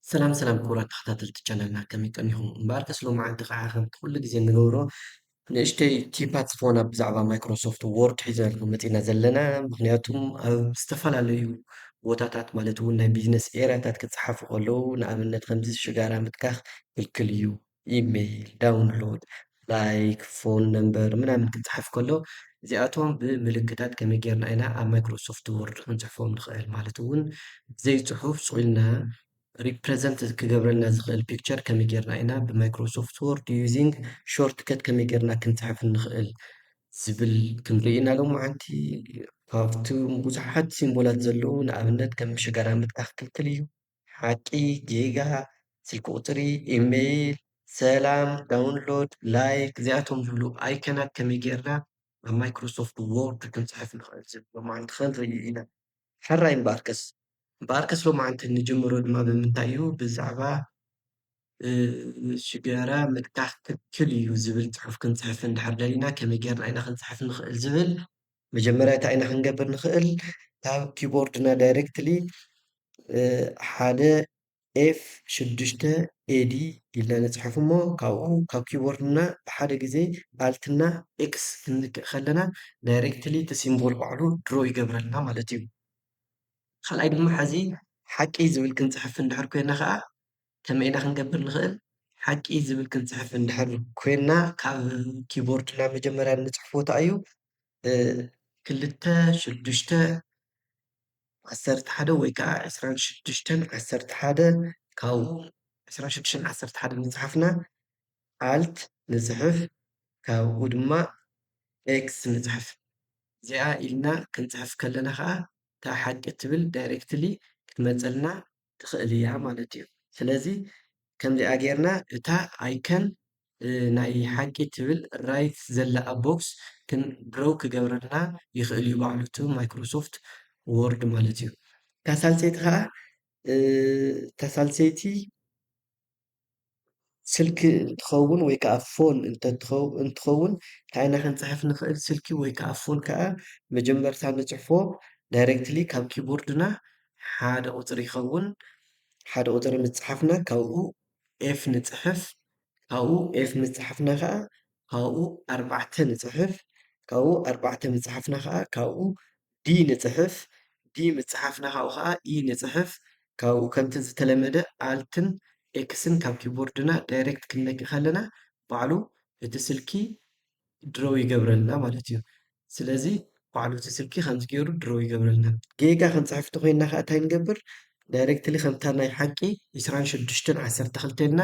ሰላም ሰላም ክቡራት ተኸታተልቲ ቻነልና ከመይ ቀኒኹም? እምበኣርከስ ሎማዓንቲ ከዓ ከምቲ ኩሉ ግዜ እንገብሮ ንእሽተይ ቲፓት ዝኾና ብዛዕባ ማይክሮሶፍት ወርድ ሒዘናልኩም መፂና ዘለና። ምኽንያቱም ኣብ ዝተፈላለዩ ቦታታት ማለት እውን ናይ ቢዝነስ ኤርያታት ክፀሓፉ ከለዉ ንኣብነት ከምዚ ሽጋራ ምትካኽ ክልክል እዩ። ኢሜይል፣ ዳውንሎድ፣ ላይክ፣ ፎን ነምበር ምናምን ክፀሓፍ ከሎ እዚኣቶም ብምልክታት ከመይ ጌርና ኢና ኣብ ማይክሮሶፍት ወርድ ክንፅሕፎም ንኽእል ማለት እውን ብዘይ ፅሑፍ ስቕ ኢልና ሪፕረዘንት ክገብረልና ዝኽእል ፒክቸር ከመይ ጌርና ኢና ብማይክሮሶፍት ወርድ ዩዚንግ ሾርትከት ከመይ ጌርና ክንፅሕፍ ንኽእል ዝብል ክንርኢ ኢና ሎማዓንቲ። ካብቶም ብዙሓት ሲምቦላት ዘለዉ ንኣብነት ከም ሽጋራ ምጥቃኽ ክልክል እዩ፣ ሓቂ፣ ጌጋ፣ ስልኪ ቁፅሪ፣ ኢሜይል፣ ሰላም፣ ዳውንሎድ፣ ላይክ እዚኣቶም ዝብሉ ኣይከናት ከመይ ጌርና ኣብ ማይክሮሶፍት ወርድ ክንፅሕፍ ንኽእል ዝብል ሎማዓንቲ ክንርኢ ኢና። ሕራይ እምበኣርከስ እምበኣርከስ ሎማዓንቲ ንጅምሮ ድማ ብምንታይ እዩ ብዛዕባ ሽጋራ ምጥቃኽ ክልክል እዩ ዝብል ፅሑፍ ክንፅሕፍ እንድሕር ደሊና ከመይ ጌርና ኢና ክንፅሕፍ ንኽእል ዝብል መጀመርያ እንታይ ኢና ክንገብር ንኽእል? ካብ ኪቦርድና ዳይሬክትሊ ሓደ ኤፍ ሽዱሽተ ኤዲ ኢልና ንፅሕፍ እሞ ካብኡ ካብ ኪቦርድና ብሓደ ግዜ ኣልትና ኤክስ ክንንክእ ከለና ዳይሬክትሊ እቲ ሲምቦል ባዕሉ ድሮ ይገብረልና ማለት እዩ። ካልኣይ ድማ ሕዚ ሓቂ ዝብል ክንፅሕፍ እንድሕር ኮይና ከዓ ከመይ ኢና ክንገብር ንኽእል? ሓቂ ዝብል ክንፅሕፍ እንድሕር ኮይና ካብ ኪቦርድና መጀመርያ እንፅሕፎ እንታይ እዩ? ክልተ ሽዱሽተ ዓሰርተ ሓደ ወይ ከዓ ዕስራን ሽዱሽተን ዓሰርተ ሓደ ካብኡ ዕስራን ሽዱሽተን ዓሰርተ ሓደ ምፅሓፍና ኣልት ንፅሕፍ ካብኡ ድማ ኤክስ ንፅሕፍ። እዚኣ ኢልና ክንፅሕፍ ከለና ከዓ እታ ሓቂ ትብል ዳይሬክትሊ ክትመፀልና ትኽእል እያ ማለት እዩ። ስለዚ ከምዚኣ ጌርና እታ ኣይከን ናይ ሓቂ ትብል ራይት ዘለኣ ቦክስ ክንድሮው ክገብረልና ይኽእል እዩ ባዕሉ እቲ ማይክሮሶፍት ወርድ ማለት እዩ። እታ ሳልሰይቲ ከዓ እታ ሳልሰይቲ ስልኪ እንትኸውን ወይ ከዓ ፎን እንትኸውን እንታይ ኢና ክንፅሕፍ ንኽእል? ስልኪ ወይ ከዓ ፎን ከዓ መጀመርታ ንፅሕፎ ዳይሬክትሊ ካብ ኪቦርድና ሓደ ቁፅሪ ይኸውን። ሓደ ቁፅሪ ምፅሓፍና ካብኡ ኤፍ ንፅሕፍ። ካብኡ ኤፍ ምፅሓፍና ከዓ ካብኡ ኣርባዕተ ንፅሕፍ። ካብኡ ኣርባዕተ ምፅሓፍና ከዓ ካብኡ ዲ ንፅሕፍ። ዲ ምፅሓፍና ካብኡ ከዓ ኢ ንፅሕፍ። ካብኡ ከምቲ ዝተለመደ ኣልትን ኤክስን ካብ ኪቦርድና ዳይሬክት ክንነኪ ከለና ባዕሉ እቲ ስልኪ ድሮው ይገብረልና ማለት እዩ። ስለዚ ባዕሉ እቲ ስልኪ ከምዚ ገይሩ ድሮው ይገብረልና። ጌጋ ክንፅሕፍ ተኮይንና ከዓ እንታይ ንገብር? ዳይሬክትሊ ከምታ ናይ ሓቂ ዕስራን ሽዱሽተን ዓሰርተ ክልተ ኢልና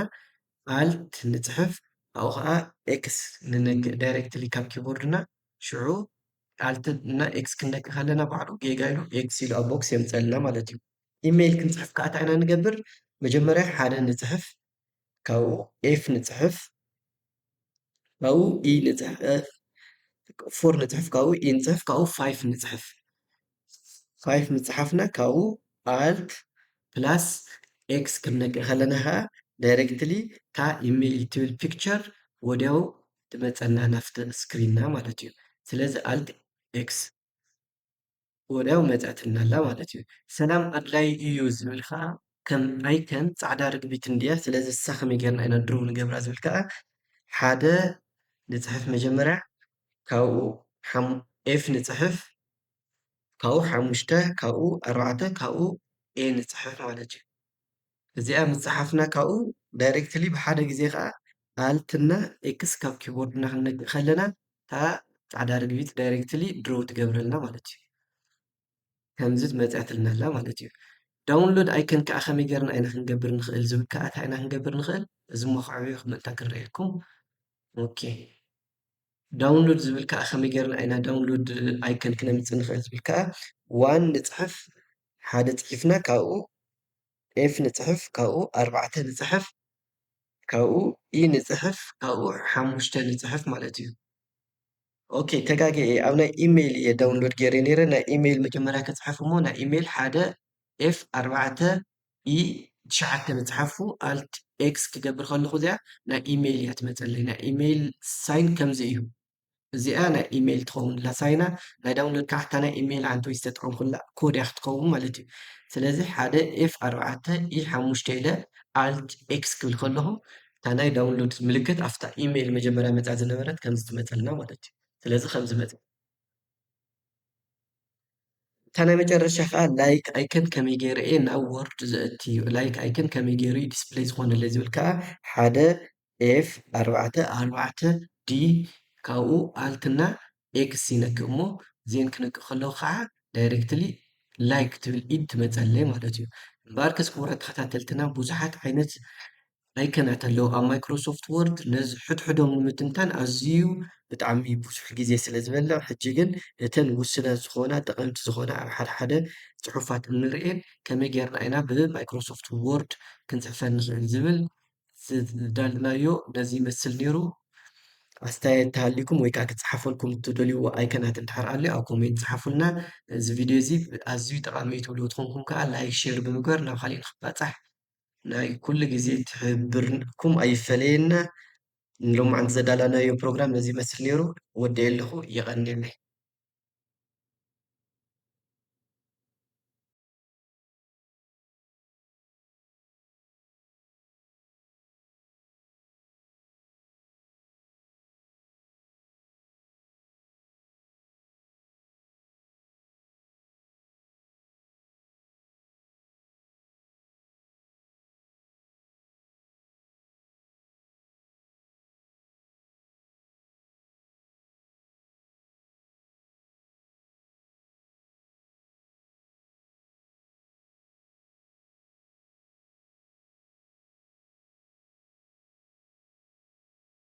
ኣልት ንፅሕፍ ኣብኡ ከዓ ኤክስ ንነክእ ዳይሬክትሊ ካብ ኪቦርድና ሽዑ ኣልት እና ኤክስ ክንነክእ ከለና ባዕሉ ጌጋ ኢሉ ኤክስ ኢሉ ኣብ ቦክስ የምፀልና ማለት እዩ። ኢሜይል ክንፅሕፍ ከዓ እንታይ ኢና ንገብር? መጀመርያ ሓደ ንፅሕፍ፣ ካብኡ ኤፍ ንፅሕፍ፣ ካብኡ ኢ ንፅሕፍ፣ ፎር ንፅሕፍ፣ ካብኡ ኢ ንፅሕፍ፣ ካብኡ ፋይፍ ንፅሕፍ። ፋይፍ ምፅሓፍና ካብኡ ኣልት ፕላስ ኤክስ ክንነቅእ ከለና ከዓ ዳይሬክትሊ እታ ኢሜይል ትብል ፒክቸር ወዲያው ትመፀና ናፍተ ስክሪንና ማለት እዩ። ስለዚ ኣልት ኤክስ ወዲያው መፅኣትልና ኣላ ማለት እዩ። ሰላም ኣድላይ እዩ ዝብል ከዓ ከም ኣይከን ፃዕዳ ርግቢት እንድያ። ስለዚ እሳ ከመይ ጌርና ኢና ድሮ ንገብራ ዝብል ከዓ ሓደ ንፅሕፍ መጀመርያ ካብኡ ኤፍ ንፅሕፍ ካብኡ ሓሙሽተ ካብኡ ኣርባዕተ ካብኡ ኤ ንፅሕፍ ማለት እዩ። እዚኣ ምፅሓፍና ካብኡ ዳይሬክትሊ ብሓደ ግዜ ከዓ ኣልትና ኤክስ ካብ ኪቦርድና ክንነግእ ከለና እታ ፃዕዳ ርግቢት ዳይሬክትሊ ድሮ ትገብረልና ማለት እዩ። ከምዚ መፅኣትልና ኣላ ማለት እዩ። ዳውንሎድ ኣይከን ከዓ ከመይ ጌርና ኢና ክንገብር ንኽእል ዝብል ከዓ እንታይ ኢና ክንገብር ንኽእል? እዚ እሞ ከዕብዮ ክመልታ ክረአየኩም። ኦኬ ዳውንሎድ ዝብል ከዓ ከመይ ጌርና ኢና ዳውንሎድ ኣይከን ክነምፅእ ንኽእል ዝብል ከዓ ዋን ንፅሕፍ ሓደ ፅሒፍና ካብኡ ኤፍ ንፅሕፍ ካብኡ ኣርባዕተ ንፅሕፍ ካብኡ ኢ ንፅሕፍ ካብኡ ሓሙሽተ ንፅሕፍ ማለት እዩ። ኦኬ ተጋጌ እየ ኣብ ናይ ኢሜይል እየ ዳውንሎድ ገይረ ነይረ ናይ ኢሜይል መጀመርያ ክፅሕፍ እሞ ናይ ኢሜይል ሓደ ኤፍ ኣርባዕተ ኢ ትሽዓተ ምፅሓፉ ኣልት ኤክስ ክገብር ከለኹ እዚኣ ናይ ኢሜይል እያ ትመፀለይ ናይ ኢሜይል ሳይን ከምዚ እዩ። እዚኣ ናይ ኢሜይል ትኸውን ላሳይና ናይ ዳውንሎድ ከዓ እታ ናይ ኢሜይል ኣንተ ዝተጠቐምኩላ ኮድ እያ ክትኸውን ማለት እዩ። ስለዚ ሓደ ኤፍ ኣርባዕተ ኢ ሓሙሽተ ኢለ ኣልት ኤክስ ክብል ከለኹ እታ ናይ ዳውንሎድ ምልክት ኣብታ ኢሜይል መጀመርያ መፃ ዝነበረት ከምዚ ትመፀልና ማለት እዩ። ስለዚ ከምዚ መፀ እታ ናይ መጨረሻ ከዓ ላይክ ኣይከን ከመይ ገይረ እየ ናብ ወርድ ዘእትዩ ላይክ ኣይከን ከመይ ገይሩ ዲስፕሌይ ዝኾነለይ ዝብል ከዓ ሓደ ኤፍ ኣርባዕተ ኣርባዕተ ዲ ካብኡ ኣልትና ኤክስ ይነክእ እሞ ዜን ክነክእ ከለዉ ከዓ ዳይሬክትሊ ላይክ ትብል ኢድ ትመፀለይ ማለት እዩ። እምበኣርከስ ክቡራት ተኸታተልትና ብዙሓት ዓይነት ኣይከናት ኣለዉ ኣብ ማይክሮሶፍት ወርድ ነዚ ሕድሕዶም ንምትንታን ኣዝዩ ብጣዕሚ ብዙሕ ግዜ ስለ ዝበልዕ ሕጂ ግን እተን ውስናት ዝኾና ጠቐምቲ ዝኾና ኣብ ሓደ ሓደ ፅሑፋት እንርእየን ከመይ ጌርና ኢና ብማይክሮሶፍት ወርድ ክንፅሕፈን ንኽእል ዝብል ዝዳልናዮ ነዚ ይመስል ነይሩ። ኣስተያየት ተሃሊኩም ወይ ከዓ ክፅሓፈልኩም እትደልይዎ ኣይከናት እንድሕር ኣሎ ኣብ ኮሜንት ፅሓፉልና። እዚ ቪድዮ እዚ ኣዝዩ ጠቓሚ እዩ ትብልዎ ትኾንኩም ከዓ ላይክ ሼር ብምግባር ናብ ካሊእ ንክባፃሕ ናይ ኩሉ ግዜ ትሕብርኩም ኣይፈለየና። ንሎማዓንቲ ዘዳላናዮ ፕሮግራም ነዚ ይመስል ነይሩ። ወዲኤ ኣለኹ። የቐንየለይ።